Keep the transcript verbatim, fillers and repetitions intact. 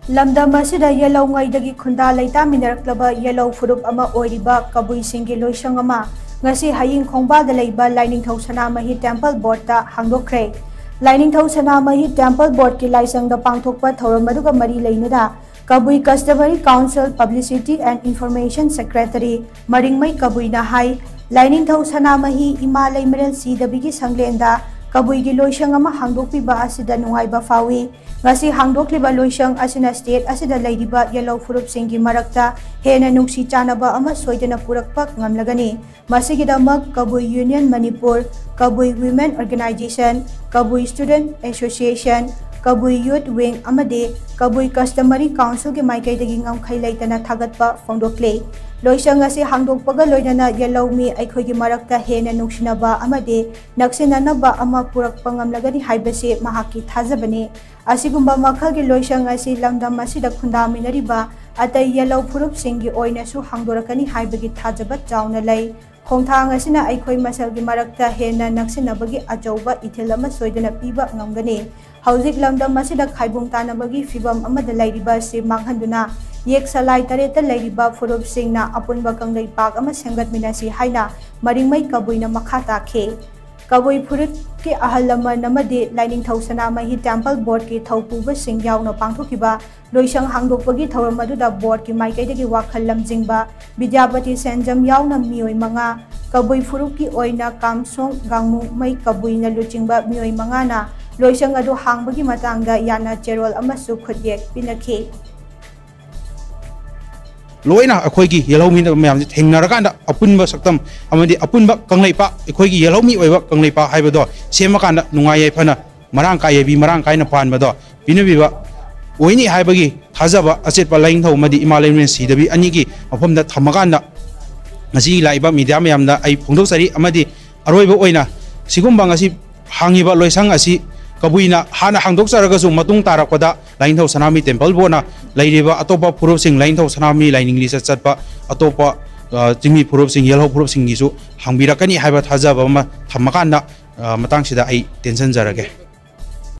ꯂꯝꯗꯝ ꯑꯁꯤꯗ ꯌꯦꯜꯍꯧꯉꯩꯗꯒꯤ ꯈꯨꯟꯗꯥ ꯂꯩꯇꯥꯃꯤꯟꯅꯔꯛꯂꯕ ꯌꯦꯜꯍꯧ ꯐꯨꯔꯨꯞ ꯑꯃ ꯑꯣꯏꯔꯤꯕ ꯀꯕꯨꯏꯁꯤꯡꯒꯤ ꯂꯣꯏꯁꯪ ꯑꯃ ꯉꯁꯤ ꯍꯌꯤꯡ ꯈꯣꯡꯕꯥꯜꯗ ꯂꯩꯕ ꯂꯥꯏꯅꯤꯡꯊꯧ ꯁꯅꯥꯃꯍꯤ ꯇꯦꯝꯄꯜ ꯕꯣꯔꯗꯇ ꯍꯥꯡꯗꯣꯛꯈ꯭ꯔꯦ꯫ ꯂꯥꯏꯅꯤꯡꯊꯧ ꯁꯅꯥꯃꯍꯤ ꯇꯦꯝꯄꯜ ꯕꯣꯔꯗꯀꯤ ꯂꯥꯏꯁꯪꯗ ꯄꯥꯡꯊꯣꯛꯄ ꯊꯧꯔꯝ ꯑꯗꯨꯒ ꯃꯔꯤ ꯂꯩꯅꯅ ꯀꯕꯨꯏ Customary Council Publicity and Information Secretary ꯃꯔꯤꯡꯃꯩ ꯀꯕꯨꯏꯅ ꯍꯥꯏ, ꯂꯥꯏꯅꯤꯡꯊꯧ ꯁꯅꯥꯃꯍꯤ ꯏꯃꯥ ꯂꯩꯃꯔꯦꯜ ꯁꯤꯗꯕꯤꯒꯤ ꯁꯪꯂꯦꯟꯗ ꯀꯕꯨꯏꯒꯤ ꯂꯣꯏꯁꯪ ꯑꯃ ꯍꯥꯡꯗꯣꯛꯄꯤꯕ ꯑꯁꯤꯗ ꯅꯨꯡꯉꯥꯏꯕ ꯐꯥꯎꯏ꯫ ꯉꯁꯤ ꯍꯥꯡꯗꯣꯛꯂꯤꯕ ꯂꯣꯏꯁꯪ ꯑꯁꯤꯅ state ꯑꯁꯤꯗ ꯂꯩꯔꯤꯕ ꯌꯦꯜꯍꯧ ꯐꯨꯔꯨꯞꯁꯤꯡꯒꯤ ꯃꯔꯛꯇ ꯍꯦꯟꯅ ꯅꯨꯡꯁꯤ ꯆꯥꯟꯅꯕ ꯑꯃ ꯁꯣꯏꯗꯅ ꯄꯨꯔꯛꯄ ꯉꯝꯂꯒꯅꯤ꯫ ꯃꯁꯤꯒꯤꯗꯃꯛ ꯀꯕꯨꯏ Union ꯃꯅꯤꯄꯨꯔ, ꯀꯕꯨꯏ Women Organization, ꯀꯕꯨꯏ Student Association, ꯀꯕꯨꯏ Youth Wing ꯑꯃꯗꯤ ꯀꯕꯨꯏ Customary Councilꯒꯤ ꯃꯥꯏꯀꯩꯗꯒꯤ ꯉꯝꯈꯩ ꯂꯩꯇꯅ ꯊꯥꯒꯠꯄ ꯐꯣꯡꯗꯣꯛꯂꯤ꯫ ꯂꯣꯏꯁꯪ ꯑꯁꯤ ꯍꯥꯡꯗꯣꯛꯄꯒ ꯂꯣꯏꯅꯅ ꯌꯦꯜꯍꯧꯃꯤ ꯑꯩꯈꯣꯏꯒꯤ ꯃꯔꯛꯇ ꯍꯦꯟꯅ ꯅꯨꯡꯁꯤꯅꯕ ꯑꯃꯗꯤ ꯅꯛꯁꯤꯟꯅꯅꯕ ꯑꯃ ꯄꯨꯔꯛꯄ ꯉꯝꯂꯒꯅꯤ ꯍꯥꯏꯕꯁꯤ ꯃꯍꯥꯛꯀꯤ ꯊꯥꯖꯕꯅꯤ꯫ ꯑꯁꯤꯒꯨꯝꯕ ꯃꯈꯜꯒꯤ ꯂꯣꯏꯁꯪ ꯑꯁꯤ ꯂꯝꯗꯝ ꯑꯁꯤꯗ ꯈꯨꯟꯗꯥꯃꯤꯟꯅꯔꯤꯕ ꯑꯇꯩ ꯌꯦꯜꯍꯧ ꯐꯨꯔꯨꯞꯁꯤꯡꯒꯤ ꯑꯣꯏꯅꯁꯨ ꯍꯥꯡꯗꯣꯔꯛꯀꯅꯤ ꯍꯥꯏꯕꯒꯤ ꯊꯥꯖꯕ ꯆꯥꯎꯅ ꯂꯩ꯫ ꯈꯣꯡꯊꯥꯡ ꯑꯁꯤꯅ ꯑꯩꯈꯣꯏ ꯃꯁꯦꯜꯒꯤ ꯃꯔꯛꯇ ꯍꯦꯟꯅ ꯅꯛꯁꯤꯟꯅꯕꯒꯤ ꯑꯆꯧꯕ ꯏꯊꯤꯜ ꯑꯃ ꯁꯣꯏꯗꯅ ꯄꯤꯕ ꯉꯝꯒꯅꯤ꯫ ꯍꯧꯖꯤꯛ ꯂꯝꯗꯝ ꯑꯁꯤꯗ ꯈꯥꯏꯕꯣꯡ ꯇꯥꯅꯕꯒꯤ ꯐꯤꯚꯝ ꯑꯃꯗ ꯂꯩꯔꯤꯕ ꯑꯁꯤ ꯃꯥꯡꯍꯟꯗꯨꯅ ꯌꯦꯛ ꯁꯂꯥꯏ ꯇꯔꯦꯠꯇ ꯂꯩꯔꯤꯕ ꯐꯨꯔꯨꯞꯁꯤꯡꯅ ꯑꯄꯨꯟꯕ ꯀꯪꯂꯩꯄꯥꯛ ꯑꯃ ꯁꯦꯝꯒꯠꯃꯤꯟꯅꯁꯤ ꯍꯥꯏꯅ ꯃꯔꯤꯡꯃꯩ ꯀꯕꯨꯏꯅ ꯃꯈꯥ ꯇꯥꯈꯤ꯫ ꯀꯕꯨꯏ ꯐꯨꯔꯨꯞꯀꯤ ꯑꯍꯜ ꯂꯃꯟ ꯑꯃꯗꯤ ꯂꯥꯏꯅꯤꯡꯊꯧ ꯁꯅꯥꯃꯍꯤ ꯇꯦꯝꯄꯜ ꯕꯣꯔꯗꯀꯤ ꯊꯧꯄꯨꯕꯁꯤꯡ ꯌꯥꯎꯅ ꯄꯥꯡꯊꯣꯛꯈꯤꯕ ꯂꯣꯏꯁꯪ ꯍꯥꯡꯗꯣꯛꯄꯒꯤ ꯊꯧꯔꯝ ꯑꯗꯨꯗ ꯕꯣꯔꯗꯀꯤ ꯃꯥꯏꯀꯩꯗꯒꯤ ꯋꯥꯈꯜ ꯂꯝꯖꯤꯡꯕ ꯕꯤꯗ꯭ꯌꯥꯄꯇꯤ ꯁꯦꯟꯖꯝ ꯌꯥꯎꯅ ꯃꯤꯑꯣꯏ ꯃꯉꯥ, ꯀꯕꯨꯏ ꯐꯨꯔꯨꯞꯀꯤ ꯑꯣꯏꯅ ꯀꯥꯝꯁꯣꯡ ꯒꯥꯡꯃꯨꯃꯩ ꯀꯕꯨꯏꯅ ꯂꯨꯆꯤꯡꯕ ꯃꯤꯑꯣꯏ ꯃꯉꯥꯅ ꯂꯣꯏꯁꯪ ꯑꯗꯨ ꯍꯥꯡꯕꯒꯤ ꯃꯇꯥꯡꯗ ꯌꯥꯅ ꯆꯦꯔꯣꯜ ꯑꯃꯁꯨ ꯈꯨꯠꯌꯦꯛ ꯄꯤꯅꯈꯤ꯫ ꯂꯣꯏꯅ ꯑꯩꯈꯣꯏꯒꯤ ꯌꯦꯜꯍꯧ ꯃꯤ ꯃꯌꯥꯝꯁꯦ ꯊꯦꯡꯅꯔꯀꯥꯟꯗ ꯑꯄꯨꯟꯕ ꯁꯛꯇꯝ ꯑꯃꯗꯤ ꯑꯄꯨꯟꯕ ꯀꯪꯂꯩꯄꯥꯛ, ꯑꯩꯈꯣꯏꯒꯤ ꯌꯦꯜꯍꯧ ꯃꯤ ꯑꯣꯏꯕ ꯀꯪꯂꯩꯄꯥꯛ ꯍꯥꯏꯕꯗꯣ ꯁꯦꯝꯃꯀꯥꯟꯗ ꯅꯨꯡꯉꯥꯏ ꯌꯥꯏꯐꯅ ꯃꯔꯥꯡ ꯀꯥꯏ ꯌꯥꯏꯕꯤ ꯃꯔꯥꯡ ꯀꯥꯏꯅ ꯄꯥꯟꯕꯗꯣ ꯄꯤꯅꯕꯤꯕ ꯑꯣꯏꯅꯤ ꯍꯥꯏꯕꯒꯤ ꯊꯥꯖꯕ ꯑꯆꯦꯠꯄ ꯂꯥꯏꯅꯤꯡꯊꯧ ꯑꯃꯗꯤ ꯏꯃꯥ ꯂꯩꯃꯔꯦꯜ ꯁꯤꯗꯕꯤ ꯑꯅꯤꯒꯤ ꯃꯐꯝꯗ ꯊꯝꯃꯀꯥꯟꯗ ꯉꯁꯤ ꯂꯥꯛꯏꯕ ꯃꯤꯗꯤꯌꯥ ꯃꯌꯥꯝꯗ ꯑꯩ ꯐꯣꯡꯗꯣꯛꯆꯔꯤ꯫ ꯑꯃꯗꯤ ꯑꯔꯣꯏꯕ ꯑꯣꯏꯅ ꯁꯤꯒꯨꯝꯕ ꯉꯁꯤ ꯍꯥꯡꯉꯤꯕ ꯂꯣꯏꯁꯪ ꯑꯁꯤ ꯀꯕꯨꯏꯅ ꯍꯥꯟꯅ ꯍꯥꯡꯗꯣꯛꯆꯔꯒꯁꯨ ꯃꯇꯨꯡ ꯇꯥꯔꯛꯄꯗ ꯂꯥꯏꯅꯤꯡꯊꯧ ꯁꯅꯥꯃꯍꯤ ꯇꯦꯝꯄꯜ ꯕꯣꯔꯗꯅ ꯂꯩꯔꯤꯕ ꯑꯇꯣꯞꯄ ꯐꯨꯔꯨꯞꯁꯤꯡ, ꯂꯥꯏꯅꯤꯡꯊꯧ ꯁꯅꯥꯃꯍꯤ ꯂꯥꯏꯅꯤꯡ ꯂꯤꯆꯠ ꯆꯠꯄ ꯑꯇꯣꯞꯄ, ꯑ, ꯆꯤꯡꯃꯤ ꯐꯨꯔꯨꯞꯁꯤꯡ, ꯌꯦꯜꯍꯧ ꯐꯨꯔꯨꯞꯁꯤꯡꯒꯤꯁꯨ ꯍꯥꯡꯕꯤꯔꯛꯀꯅꯤ ꯍꯥꯏꯕ ꯊꯥꯖꯕ ꯑꯃ ꯊꯝꯃꯀꯥꯟꯗ, ꯑ, ꯃꯇꯥꯡꯁꯤꯗ ꯑꯩ ꯇꯦꯟꯁꯤꯟꯖꯔꯒꯦ꯫